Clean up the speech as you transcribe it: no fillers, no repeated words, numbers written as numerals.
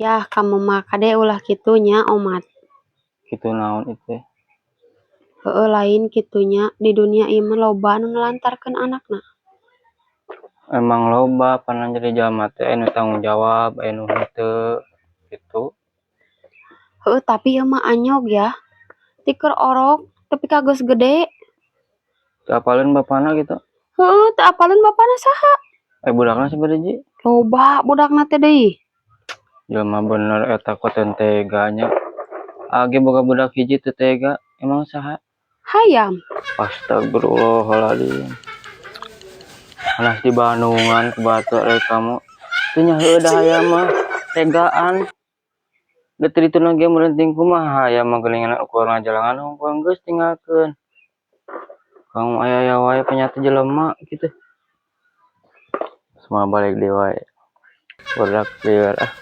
Yah, kamu mah kade ulah kitu nya, Omat. Kitu naon itu? Heueuh, lain kitu nya, di dunia ieu mah loba anu nelantarkeun anakna. Emang loba pan jadi jalma teh aya nu tanggung jawab, aya nu henteu gitu. Heueuh, tapi ieu mah anyog ya. Ti keur orok tepi ka geus gede. Teu apaleun bapana gitu? Heueuh, teu apaleun bapana saha. Eh, budakna sabaraha hiji? Loba budakna teh deui. Jelema bener eta koten tega nya. Age boga budak hiji teu tega, emang saha? Hayam. Astagfirullahaladzim. Anas di Bandungan ke Batu rek kamu. Teu nya heueuh da hayam mah tegaan. Da teu dituna ge meureun ting kumaha hayam mah geuningan ukur ngajalangan hungkul geus tinggalkeun. Kamu aya-aya wae penyata jelema gitu. Semua balik deui wae. Budak lieur ah.